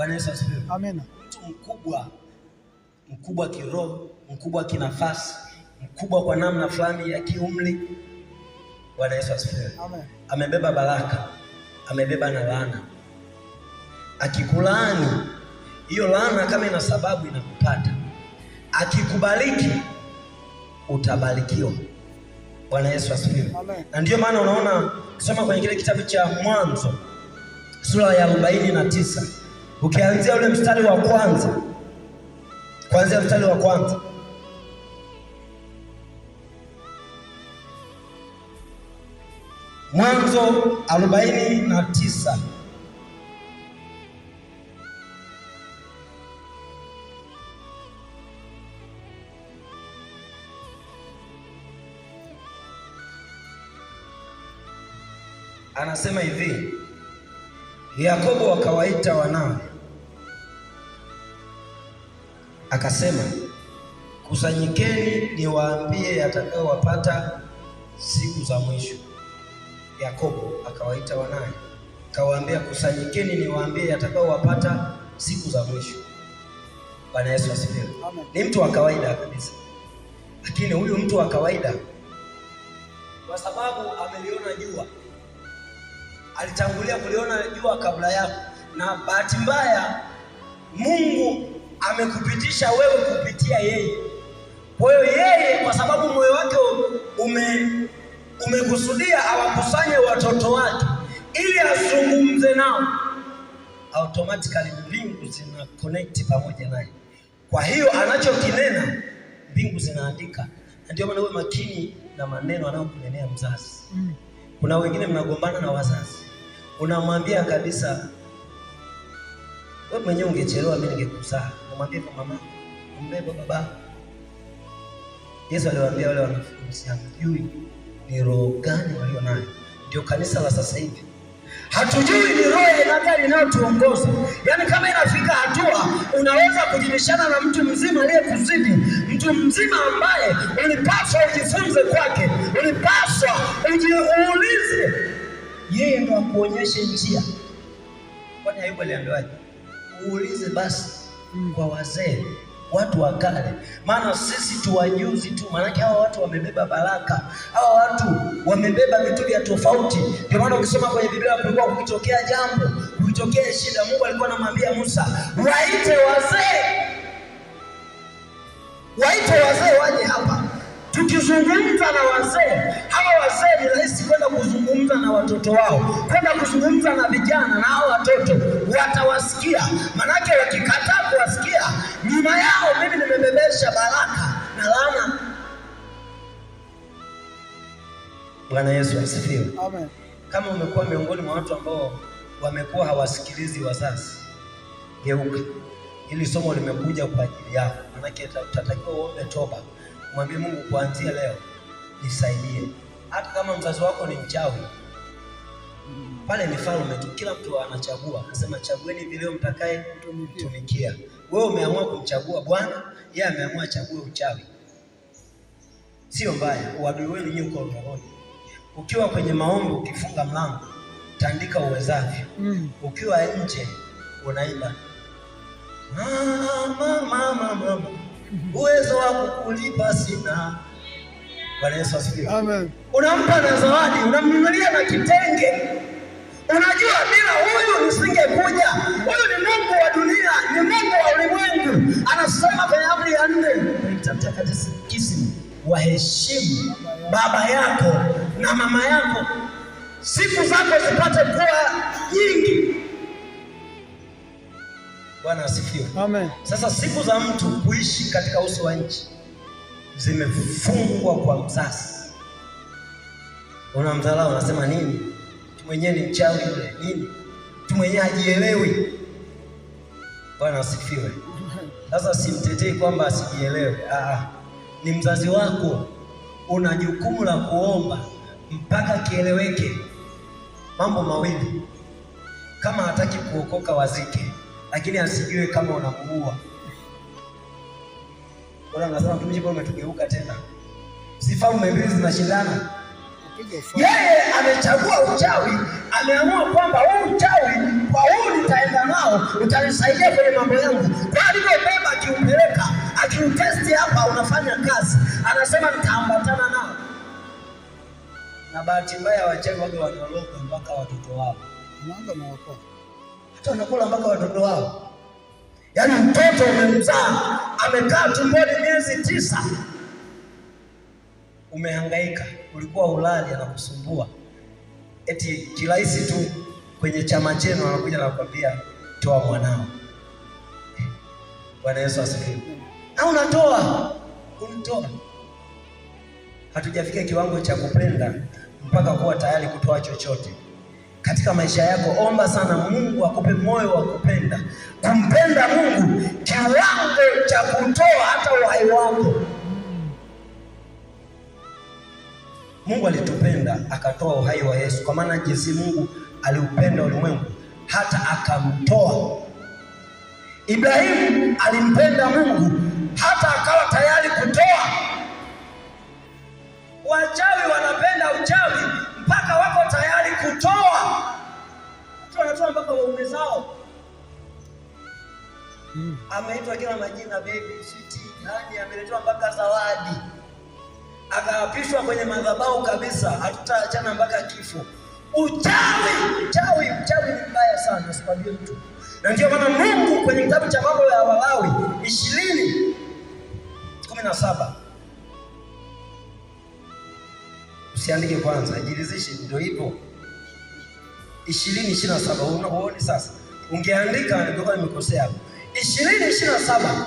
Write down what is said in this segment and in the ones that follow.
Bwana Yesu asifiwe. Amina. Mtu mkubwa, mkubwa kiroho, mkubwa kinafasi, mkubwa kwa namna fulani ya kiumri. Bwana Yesu asifiwe. Amen. Amebeba baraka, amebeba na laana. Akikulaani, hiyo laana kama ina sababu inakupata. Akikubariki, utabarikiwa. Bwana Yesu asifiwe. Amen. Na ndiyo maana unaona kusoma kwenye kile kitabu cha Mwanzo sura ya 49 ukianzia ule mstari wa kwanza, kuanzia mstari wa kwanza Mwanzo 49 anasema hivi: Yakobo akawaita wanawe akasema, kusanyikeni niwaambie yatakayowapata siku za mwisho. Yakobo akawaita wanawe akawaambia, kusanyikeni niwaambie yatakayowapata siku za mwisho. Bwana Yesu asifiwe. Amen. Ni mtu wa kawaida kabisa, lakini huyu mtu wa kawaida, kwa sababu ameliona jua, alitangulia kuliona jua kabla yako, na bahati mbaya Mungu amekupitisha wewe kupitia yeye. Kwa hiyo yeye, kwa sababu moyo wake umekusudia awakusanye watoto wake ili azungumze nao, automatically mbingu zina connect pamoja naye. Kwa hiyo anachokinena mbingu zinaandika, na ndio maana uwe makini na maneno anayokunenea mzazi. Kuna wengine mnagombana na wazazi, unamwambia kabisa, wewe mwenyewe ungechelewa, mimi ningekuzaa. Unamwambia kwa mama, mbeba baba. Yesu aliwaambia wale wanafunzi, hamjui ni roho gani walio nayo. Ndio kanisa la sasa hivi, hatujui ni roho ya aina gani inayotuongoza. Yaani kama inafika hatua unaweza kujibishana na mtu mzima aliyekuzidi, mtu mzima ambaye ulipaswa ujifunze kwake, ulipaswa ujiulize, yeye ndo akuonyeshe njia. Kwani Ayubu aliambiwaje? Uulize basi kwa wazee, watu wa kale, maana sisi tuwajuzi tu. Maanake hawa watu wamebeba baraka, hawa watu wamebeba vitu vya tofauti. Ndio maana ukisoma kwenye Biblia, kulikuwa kukitokea jambo, kukitokea shida, Mungu alikuwa anamwambia Musa, waite wazee, waite wazee waje hapa. Tukizungumza na wazee hawa, wazee ni rahisi kwenda kuzungumza na watoto wao, kwenda kuzungumza na vijana, na hao watoto watawasikia. Manake wakikataa kuwasikia, nyuma yao mimi nimebebesha baraka na laana. Bwana Yesu asifiwe. Amen. Kama umekuwa miongoni mwa watu ambao wamekuwa hawasikilizi wazazi, geuka. Hili somo limekuja kwa ajili yako, manake utatakiwa uombe toba, mwambie Mungu, kuanzia leo nisaidie. Hata kama mzazi wako ni mchawi, pale ni falme tu, kila mtu anachagua, anasema chagueni vile mtakaye tumikia. Wewe umeamua kumchagua Bwana, yeye ameamua achague uchawi. Sio mbaya, uadui wenu nyinyi uko rohoni. Ukiwa kwenye maombi, ukifunga mlango, tandika uwezavyo. Ukiwa nje unaimba mama, mama, mama, uwezo wa kukulipa sina. Bwana Yesu asifiwe. Amen. Unampa na zawadi, unamnunulia na kitenge. Unajua, bila huyu nisingekuja. Huyu ni Mungu wa dunia, ni Mungu wa ulimwengu. Anasema kwenye amri ya 4 kwenye kitabu cha Katekisimu, waheshimu baba yako na mama yako, siku zako zipate kuwa nyingi. Bwana asifiwe. Amen. Sasa siku za mtu kuishi katika uso wa nchi zimefungwa kwa mzazi. Unamdharau, unasema nini? Mtu mwenyewe ni mchawi yule, nini? Mtu mwenyewe hajielewi. Bwana asifiwe. Sasa simtetei kwamba asijielewe. Ni mzazi wako, una jukumu la kuomba mpaka kieleweke. Mambo mawili, kama hataki kuokoka wazike, lakini asijue kama unamuua. Bwana anasema mtumishi, bwana umetugeuka tena, si falme mbili zinashindana. Yeye amechagua uchawi, ameamua kwamba huu uchawi kwa huu nitaenda nao. nao, utanisaidia kwenye mambo yangu. Kwa alivyobeba akiupeleka, akiutesti hapa unafanya kazi, anasema nitaambatana nao. Na bahati mbaya wachawi waga wanaloga mpaka watoto wao, hata wanakula mpaka watoto wao. Yaani mtoto umemzaa amekaa tumboni miezi 9, umehangaika, ulikuwa ulali, anakusumbua eti kirahisi tu kwenye chama chenu anakuja na kukwambia toa mwanao. Bwana Yesu asifiwe. Na unatoa, unatoa. Hatujafika kiwango cha kupenda mpaka kuwa tayari kutoa chochote katika maisha yako. Omba sana Mungu akupe moyo wa kupenda, kumpenda Mungu kiwango cha kutoa hata uhai wako. Mungu alitupenda akatoa uhai wa Yesu, kwa maana jinsi Mungu aliupenda ulimwengu hata akamtoa. Ibrahimu alimpenda Mungu hata akawa tayari kutoa. Wachawi wanapenda uchawi mpaka wako tayari kutoa. Watu wanatoa mpaka waume zao. Ameitwa kila majina, baby, sweetie, nani, ameletewa mpaka zawadi, akaapishwa kwenye madhabahu kabisa, hatutaachana mpaka kifo. Uchawi, uchawi, uchawi ni mbaya sana, usikwambie mtu. Na ndio maana Mungu kwenye kitabu cha Mambo ya Walawi 20:17, usiandike kwanza, jiridhishe, ndio hivyo. 20:27, uone sasa. Ungeandika ningekuwa nimekosea hapo. 20:27,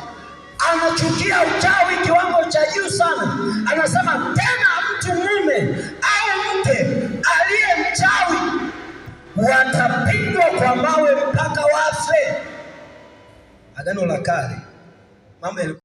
anachukia uchawi kiwango cha juu sana. Anasema tena mtu mume au mke aliye mchawi watapigwa kwa mawe mpaka wafe. Agano la Kale mambo yalikuwa